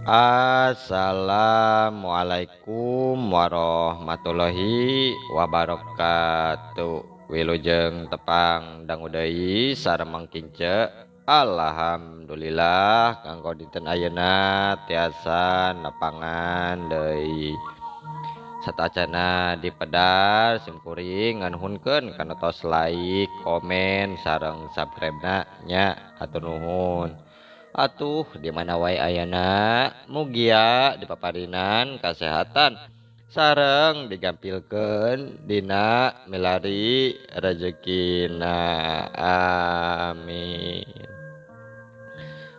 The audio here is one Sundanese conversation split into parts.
Assalamualaikum warahmatullahi wabarakatuh. Wilujeng tepang dangu deui sareng mangkince. Alhamdulillah kanggo dinten ayeuna tiasa nepangan deui. Satacana di pedar simkuring nganuhunkeun kana tos like, komen, sareng subscribe-na nya hatur nuhun. Atuh di mana wae ayana mugia dipaparinan kasehatan sareng digampilkeun dina milari rejekina, amin.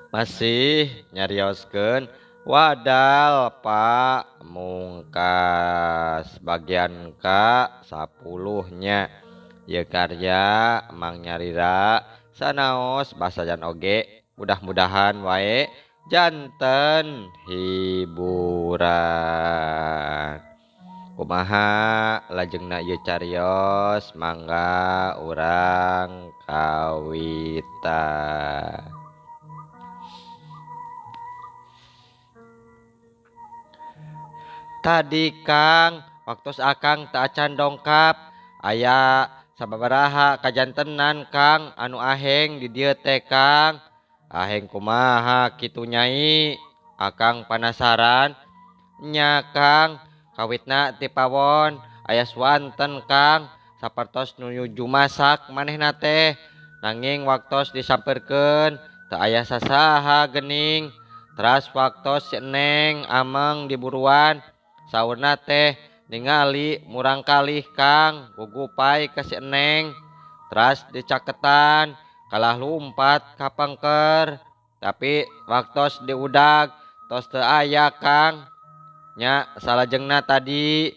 Masih nyarioskeun wadal Pak Mungkas bagian ka 10 nya ieu karya Mang Nyarira sanaos basajan oge. Mudah-mudahan wae janten hiburan. Kumaha lajengna ieu carios mangga urang kawitan. Tadi Kang waktos akang teu acan dongkap aya sababaraha kajantenan Kang anu aheng di dieu teh Kang. Aheng kumaha kitu nyai, akang panasaran nya Kang, kawitna ti pawon aya swanten Kang sapertos nuju masak manehna teh, nanging waktos disamperkeun teu aya sasaha geuning. Teras waktos si Neng ameng diburuan saurna teh ningali murang kalih Kang gugupai ka si Neng, teras dicaketan kalah lumpat ka pengker, tapi waktos diudag tos teu aya Kang. Nya salajengna tadi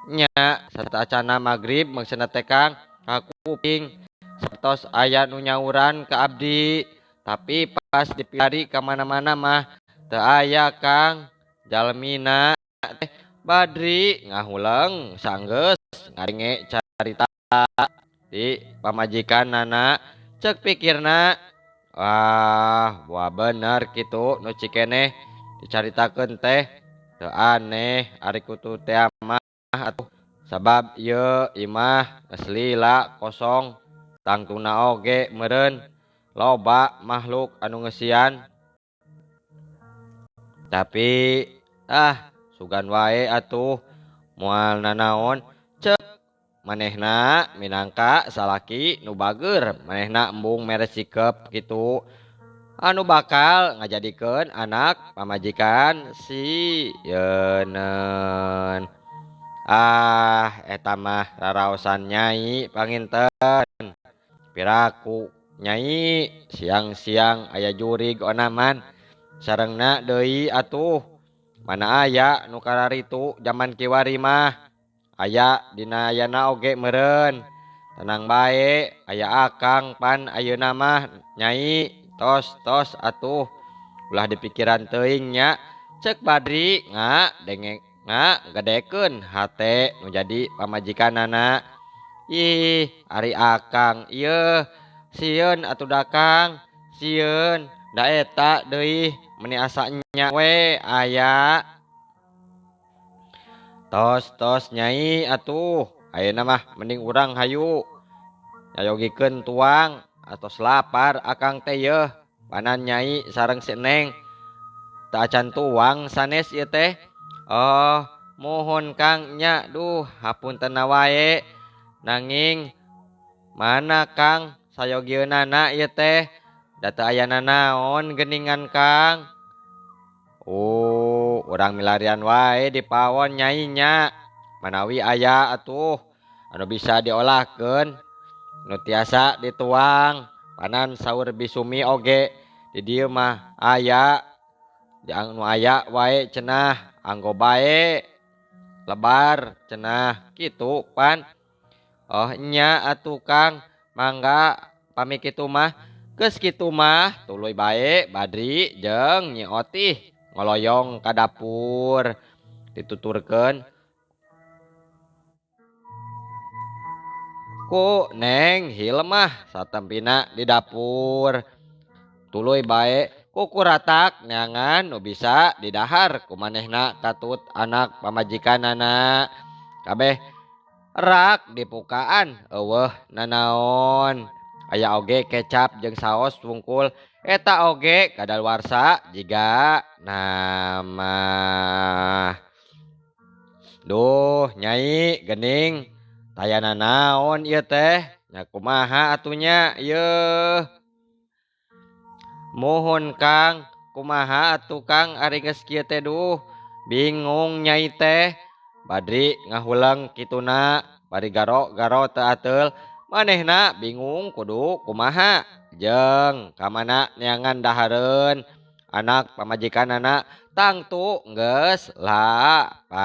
nya satacana magrib maksudna teh Kang kakuping sapertos aya nu nyauran ka abdi, tapi pas dipilari ka mana-mana mah teu aya Kang. Jalmina teh Badri ngahuleng sanggeus ngadenge carita di pamajikan nana, cek pikirna wah wah bener kitu nu cikeneh dicaritakeun teh teu aneh ari kutu teh mah atuh, sabab ieu imah geus lila kosong tangtuna oge meureun loba makhluk anu ngeusian. Tapi ah sugan wae atuh moal nanaon cek manehna minangka salaki nu bager, manehna embung mere sikep kitu anu bakal ngajadikeun anak pamajikan si Yeuneun. Ah eta mah raraosan nyai panginten, piraku nyai siang-siang aya jurig onaman sarengna deui atuh mana aya nu kararitu jaman kiwari mah. Aya dina ayana oge meureun tenang bae aya akang pan ayeuna mah nyai tos-tos atuh ulah dipikiran teuing nya cek Badri nga denge nga gedekeun hate nu jadi pamajikanana. Ih ari akang ieu sieun atuh da Kang sieun da eta deui meuni asa nya we aya. Tos-tos nyai atuh ayeuna mah mending urang hayu nyayogikeun tuang atos lapar akang teh yeuh panan nyai sareng si Neng teu acan tuang sanes ieu teh. Oh mohon Kang nya duh hapunten wae nanging mana Kang sayogieunana ieu teh da teu aya nanaon geuningan Kang. Oh urang milarian wae di pawon nyai nya manawi aya atuh anu bisa diolahkeun nu tiasa dituang panan saur bisumi oge di dieu mah aya di anu aya wae cenah anggo bae lebar cenah kitu pan. Oh nya atuh Kang mangga pami kitu mah. Geus kitu mah tuluy bae Badri jeung Nyi Otih ngoloyong ka dapur dituturkeun ku Neng Hilmah satempina di dapur. Tuluy bae Kukuratak neangan nu bisa didahar ku manehna katut anak pamajikanana. Kabeh rak dipukaan eueuh nanaon. Aya oge kecap jeung saos wungkul eta oge kadaluarsa jiga nama. Duh nyai gening taya nanaon ieu teh nya kumaha atuh nya yeuh. Muhun Kang, kumaha atuh Kang ari geus kieu teh duh bingung nyai teh. Badri ngahuleng kituna bari garo-garo teu ateul manehna bingung kudu kumaha jeung ka mana neangan dahareun anak pamajikanana tangtu geus lapareun.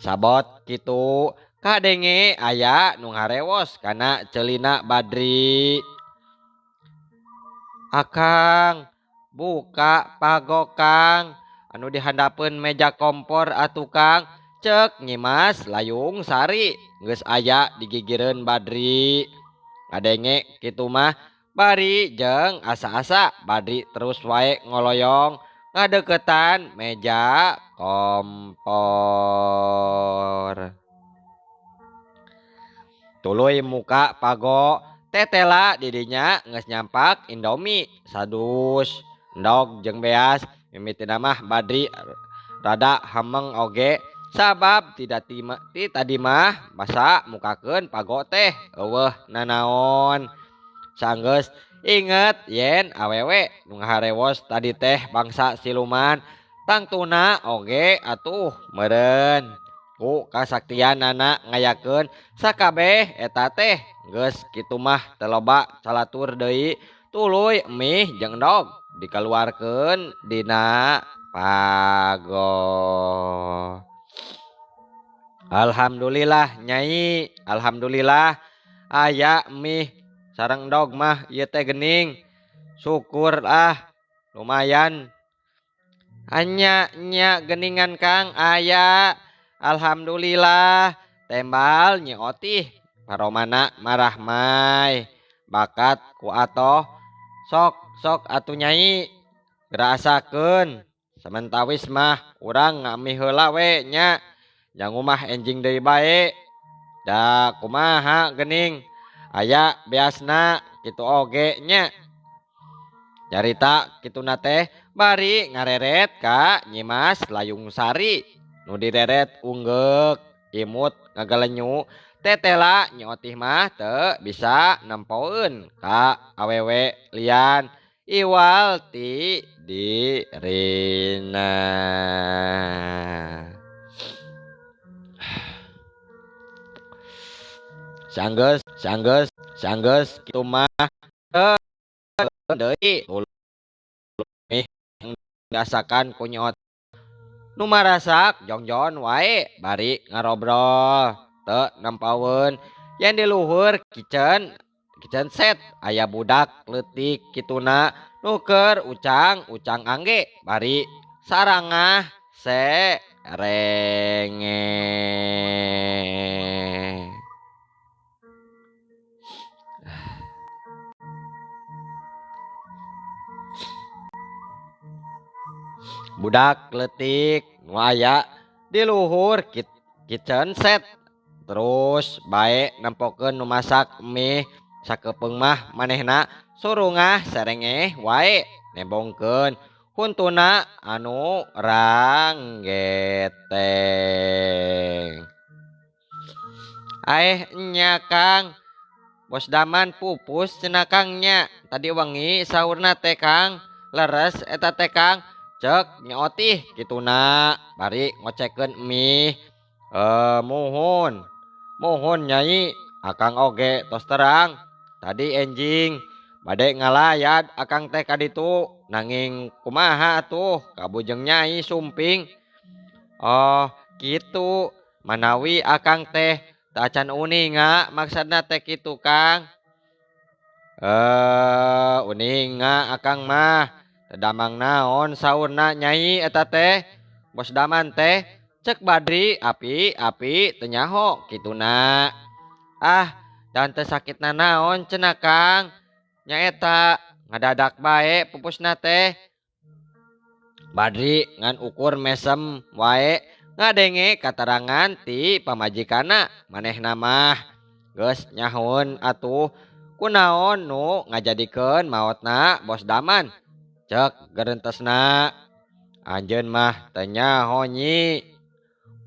Sabot kitu kadenge aya nu ngarewos kana ceulina Badri. Akang buka pago Kang anu dihandapeun meja kompor atuh Kang, cek Nyimas Layung Sari geus aya digigireun Badri. Kadenge kitu mah bari jeung asa-asa Badri terus wae ngoloyong ngadeukeutan meja kompor. Tuluy muka pago tetela didinya geus nyampak Indomie sadus endog jeung beas. Mimitina mah Badri rada hameng oge sabab tidak ti tadi mah basa mukakeun pago teh eueuh nanaon. Sanggeus inget yen awewe nu ngaharewos tadi teh bangsa siluman tangtuna oge atuh meureun. Ku kasaktianana ngayakeun sakabeh eta teh geus kitu mah teu loba calatur deui tuluy mie jeung endog dikaluarkeun dina pago. Alhamdulillah nyai, alhamdulillah aya mie sareng endog mah ieu teh geuning. Syukur ah lumayan. Anya nya geuningan Kang aya. Alhamdulillah tembal Nyi Otih paromana marahmai bakat ku atoh sok sok atuh nyai gerasakeun samentawis mah urang ngamih heula we nya jangumah enjing deui bae da kumaha geuning aya beasna kitu oge nya. Nyarita kituna teh bari ngareret ka Nyimas Layung Sari nu direret unggeuk imut ngagalenyu tetela Nyi Otih mah teu bisa nempoeun ka awewe lian iwal ti dirina. Sanggeus sanggeus sanggeus kitu mah deui mih dasakan ku Nyi Otih nu marasak jongjon wae bari ngarobrol teu nempaeun yen di luhur kitchen set aya budak leutik kituna nu keur ucang ucang angge bari sarangah serenge. Budak leutik nu aya di luhur kitchen set terus bae nempokeun nu masak mie sakepeung mah manehna surungah serengeh wae nembongkeun huntuna anu ranggeteng. Aeh nya Kang, Bos Daman pupus cenah Kang nya tadi wengi saurna teh Kang leres eta teh Kang, cek Nyi Otih kituna bari ngocekeun mie. Muhun muhun nyai, akang oge tos terang tadi enjing bade ngalayat akang teh kaditu nanging kumaha atuh kabujeng nyai sumping. Oh kitu manawi akang teh tacan uninga maksudna teh kitu Kang. Uninga akang mah tedamang naon saurna nyai eta teh Bos Daman teh, cek Badri api api teu nyaho kituna. Ah dan teu sakitna naon cenah Kang, Nyaeta ngadadak bae pupusna teh. Badri ngan ukur mesem wae ngadenge katarangan ti pamajikanna manehna mah geus nyahoeun atuh kunaon nu ngajadikeun maotna Bos Daman cek gerentesna. Anjeun mah teu nyaho nyi.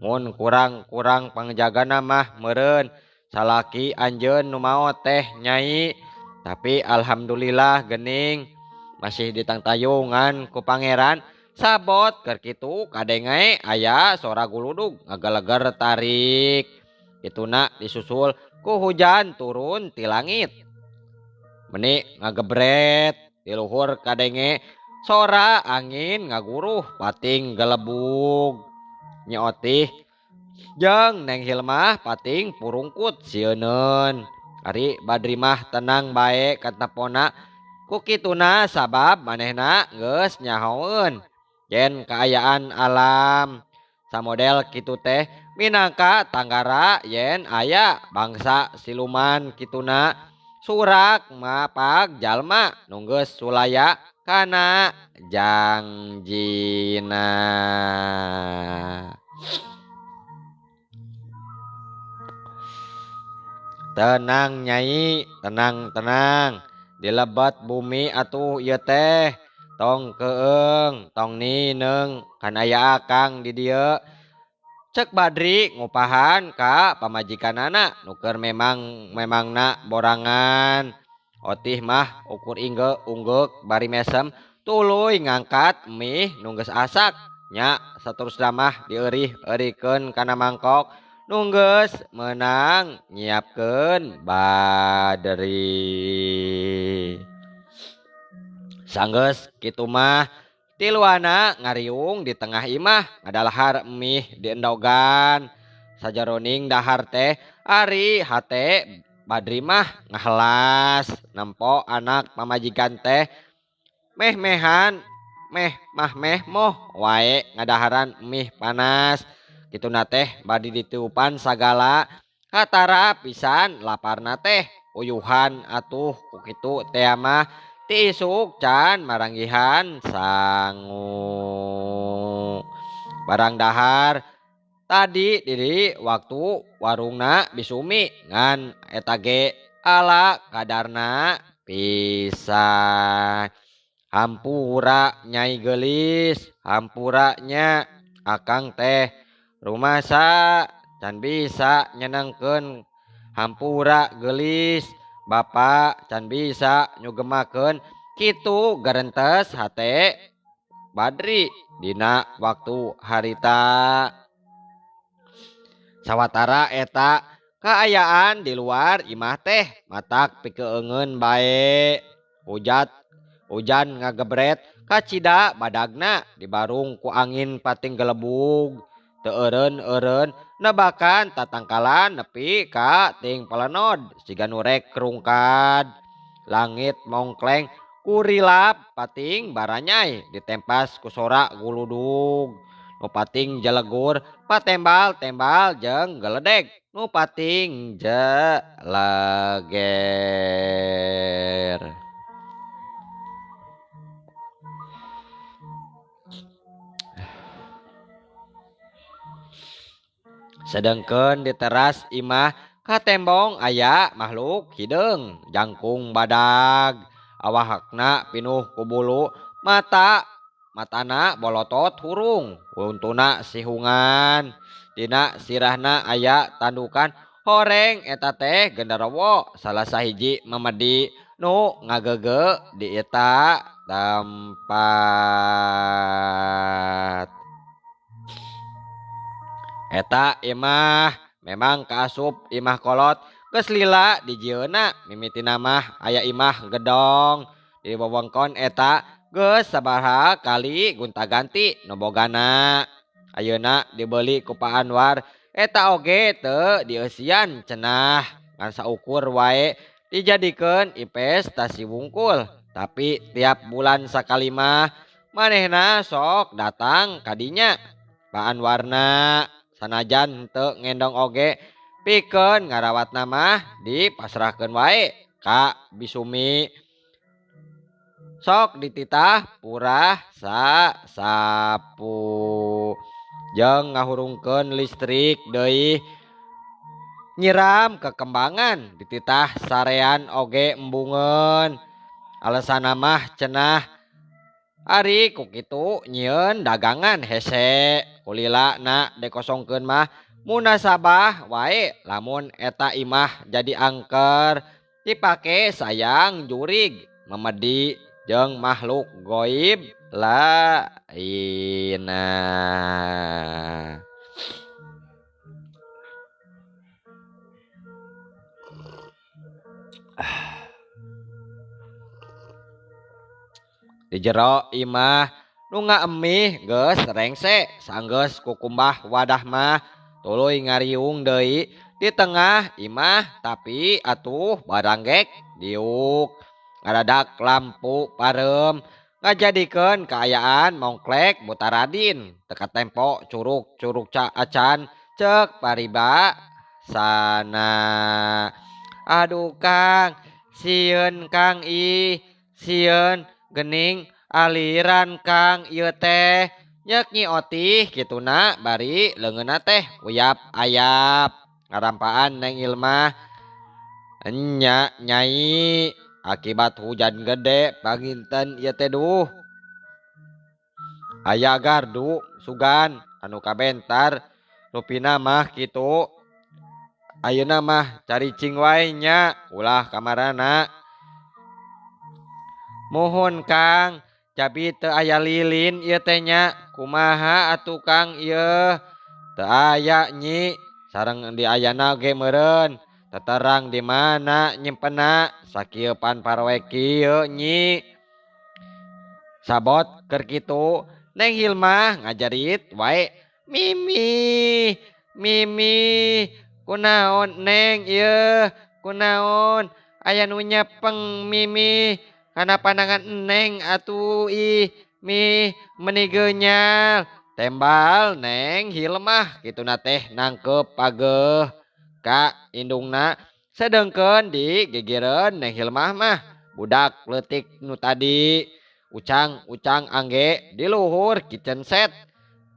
Mun kurang-kurang pangjagana mah meureun salaki anjeun nu maot teh nyai. Tapi alhamdulillah geuning masih ditangtayungan ku pangeran. Sabot keur kitu kadenge aya sora guludug ngageleger tarik. Kituna disusul ku hujan turun ti langit. Meni ngagebret di luhur kadenge sora angin ngaguruh pating gelebug. Nyi Otih jeung Neng Hilmah pating purungkut sieuneun. Ari Badri mah tenang bae katepona ku kituna sabab manehna geus nyahoeun yen kaayaan alam samodel kitu teh minangka tanggara yen aya bangsa siluman kituna surak mapag jalma nu geus sulaya kana jangjina. Tenang nyai, tenang-tenang. Dilebet bumi atuh ieu teh. Tong keung, tong nineung, kan aya akang di dieu. Cek Badri ngupahan ka pamajikanana nu keur memangna borangan. Otih mah ukur ingge unggeuk bari mesem tuluy ngangkat mie nu geus asak. Nya saterusna mah dieurih-eurikeun kana mangkok nu geus meunang nyiapkeun Badri. Sanggeus kitu mah tiluana ngariung di tengah imah ngadalahar mie diendogan. Sajaroning dahar teh ari hate Badri mah ngahelas nempo anak pamajikan teh meh-mehan meh mah meh moh wae ngadaharan mie panas. Kituna teh badi ditiupan sagala katara pisan laparna teh uyuhan atuh ku kitu teh mah ti isuk can maranggihan sangu. Barang dahar tadi diri waktu warungna bisumi ngan eta ge ala kadarna pisan. Hampura nyai geulis, hampura nya akang teh rumasa can bisa nyenengkeun. Hampura geulis, bapak can bisa nyugemakeun. Kitu garentes hate Badri dina waktu harita. Sawatara eta kaayaan di luar imah teh matak pikeungeun bae. Hujan ngagebret kacida badagna dibarung ku angin pating gelebug. Teu eureun-eureun nebakan tatangkalan nepi ka ting pelenod siga nu rek rungkad. Langit mongkleng kurilap pating baranyai ditempas ku sora guludug. Nu pating jelegur patembal-tembal jeung geledeg nu pating jeleger. Sedengkeun di teras imah katembong aya makhluk hideung jangkung badag. Awakna pinuh ku bulu, matana bolotot hurung, untuna sihungan. Dina sirahna aya tandukan horeng eta teh genderowo salah sahiji memedi nu ngagege di eta tempat. Eta imah memang kaasup imah kolot geus lila dijieunna mimitina mah aya imah gedong di wewengkon eta geus sabaraha kali gonta-ganti nu bogana. Ayeuna dibeli ku Pak Anwar eta oge teu dieusian cenah ngan saukur wae dijadikeun investasi wungkul. Tapi tiap bulan sakali mah manehna sok datang kadinya Pak Anwarna. Sanajan teu ngendong oge pikeun ngarawatna mah dipasrahkeun wae ka Bisumi. Sok dititah purah sasapu. Jeung ngahurungkeun listrik deui nyiram kekembangan dititah sarean oge embungeun. Alasanna mah cenah ari ku kitu nyieun dagangan hese kulila na dikosongkeun mah munasabah wae lamun eta imah jadi angker dipake sayang jurig memedi jeung makhluk goib lainna. Di jero imah nu ngaemih geus rengse sanggeus kukumbah wadah mah tuluy ngariung deui di tengah imah tapi atuh baranggek diuk ngadadak lampu pareum ngajadikeun kaayaan mongklek butaradin teka tempo curug-curug acan ceuk pariba sana. Aduh Kang, sieun Kang ih, sieun gening aliran Kang ieu teh nyeuk Nyi Otih kituna bari leungeunna teh uyap ayap ngarampaan Neng Ilmah. Enya Nyai akibat hujan gede panginten ieu teh duh aya gardu sugan anu kabentar rupina mah kitu. Ayeuna mah caricing wae nya ulah kamarana. Muhun Kang, cabi teu aya lilin ieu teh nya. Kumaha atuh Kang ieu? Teu aya Nyi, sareng di ayana ge meureun. Teterang di mana nyimpenna sakieu pan paroe kieu Nyi. Sabot keur kitu Neng Hilmah ngajarit wae. Mimi, Mimi, kunaon Neng ieu? Kunaon aya nu nyepeng Mimi? Kana pandangan Neng atuh ih mi meni geunyal. Tembal Neng Hilmah kituna teh nangkep pageuh ka indungna sedengkeun di gigireun Neng Hilmah mah budak leutik nu tadi ucang-ucang angge di luhur kitchen set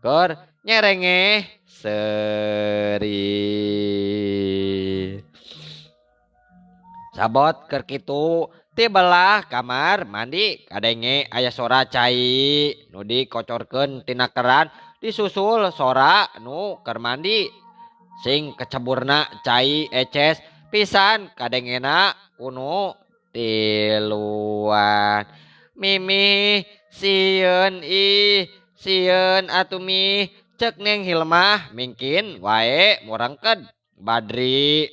keur nyerengeh seuri. Sabot keur kitu ti belah kamar mandi kadenge aya sora cai nu dikocorkeun tina keran disusul sora nu keur mandi sing keceburna cai eces pisan kadengena kunu tiluan. Mimi sieun ih sieun atuh mi cek Neng Hilmah mingkin wae murangked Badri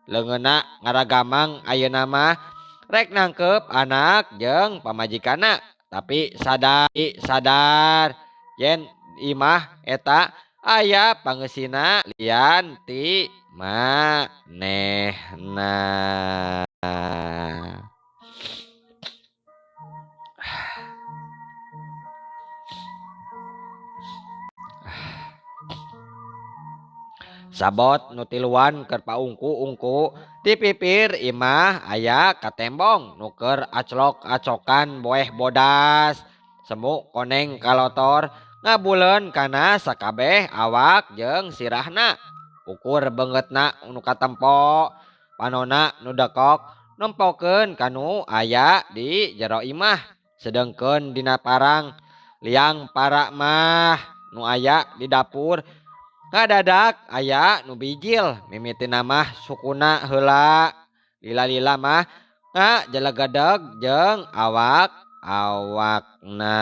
leungeunna ngaragamang ayeuna mah rek nangkep anak jeung pamajikanna tapi sadar sadar yen imah eta aya pangeusina lian ti manehna. Sabot nu tiluan keur paungku-ungku di pipir imah aya katembong nu keur aclok-acokan boeh bodas semu koneng kalotor ngabuleun kana sakabeh awak jeung sirahna ukur beungeutna nu katempo panona nu dekok nempokeun kanu aya di jero imah sedengkeun dina parang liang para mah nu aya di dapur ngadadak aya nu bijil mimitina mah sukuna heula lila-lila mah ngajelegedeg jeung awak awakna.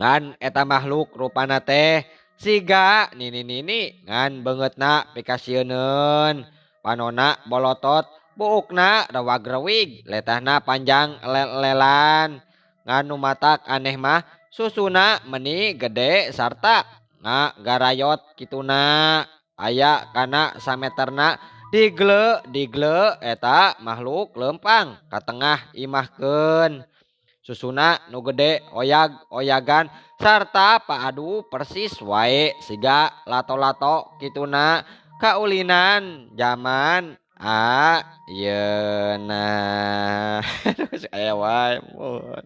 Ngan eta makhluk rupana teh siga nini-nini ngan beungeutna pikasieuneun panona bolotot buukna rewag-rewig letahna panjang lel-lelan ngan nu matak aneh mah susuna meni gede sarta ngagarayot kituna aya kana sameterna digle digle eta makhluk lempang ka tengah imahkeun susuna nu gede oyag oyagan sarta paadu persis wae siga lato-lato kituna kaulinan zaman ayeuna. Aya wae mun.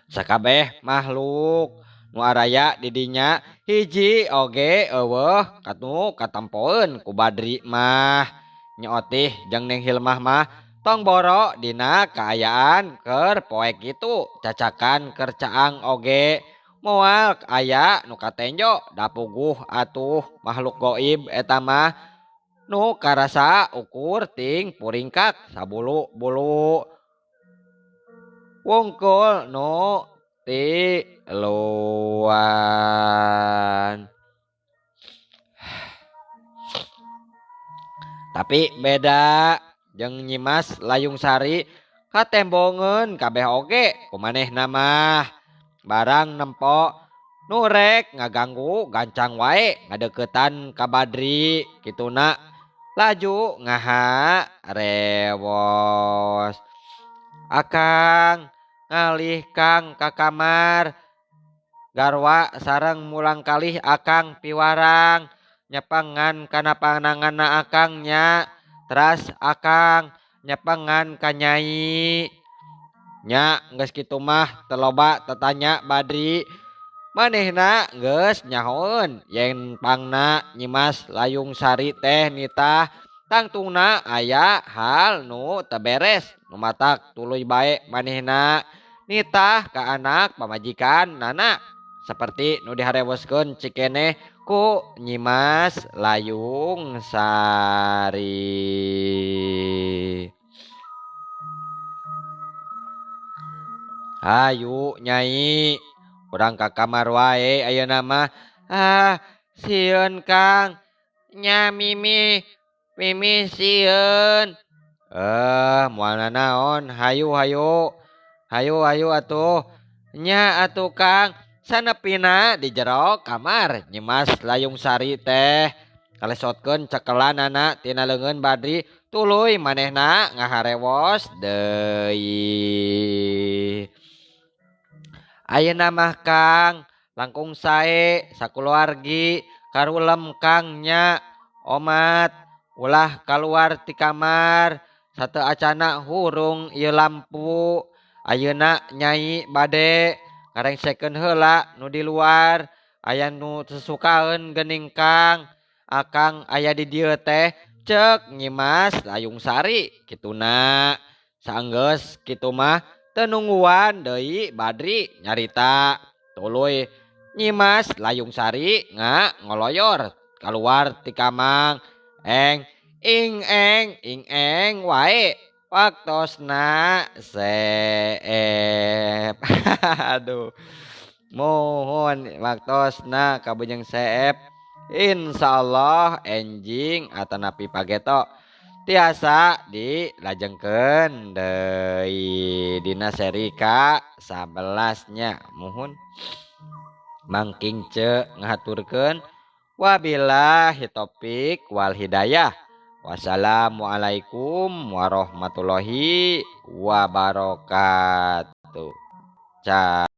Sakabeh makhluk nu araya di dinya hiji oge eueuh kanu katempoeun ku Badri mah. Nyi Otih jeung Neng Hilmah mah tong boro dina kaayaan keur poek kitu cacakan keur caang oge moal aya nu katenjo da puguh atuh makhluk goib eta mah nu karasa ukur ting puringkak sabulu-bulu wungkul nu tiluan. Tapi beda jeung Nyimas Layung Sari katembongeun kabeh oge ku manehna mah. Barang nempo nu rek ngaganggu gancang wae ngadeuketan ka Badri kituna laju ngaharewos. Akang ngalih Kang ka kamar garwa sareng mulang kalih akang piwarang nyepengan kana pananganna akang nya teras akang nyepengan ka nyai nya. Geus kitu mah teu loba tetanya Badri manehna geus nyahoeun yen pangna Nyimas Layung Sari teh nitah tangtungna aya hal nu teu beres nu matak tuluy bae manehna nitah ka anak pamajikan nana seperti nu diharewoskeun cikeneh ku Nyimas Layung Sari. Hayu nyai urang ka kamar wae ayeuna mah. Ah sieun Kang nya mimi mimi sieun. Moal nanaon hayu hayu hayu hayu atuh nya atuh Kang. Sanepina di jero kamar Nyimas Layung Sari teh kalesotkeun cekelanana tina leungeun Badri tuluy manehna ngaharewos deui. Ayeuna mah Kang langkung sae sakuluargi karulem Kang nya omat ulah kaluar ti kamar sateu acana hurung ieu lampu. Ayeuna nyai bade ngarengsekeun heula nu di luar aya nu sesukaeun geuning Kang. Akang aya di dieu teh ceuk Nyimas Layung Sari kituna. Saenggeus kitu mah teu nungguan deui Badri nyarita tuluy Nyimas Layung Sari ngoloyor kaluar ti kamang eng ing eng ing eng wae waktosna seep. Aduh mohon waktosna kabujeng seep. Insyaallah enjing atanapi pageto tiasa dilajengkeun deui dina seri ka 11 nya. Muhun mangking ce ngahaturkeun wabillahi taufik wal hidayah. Wassalamualaikum warahmatullahi wabarakatuh. Cah.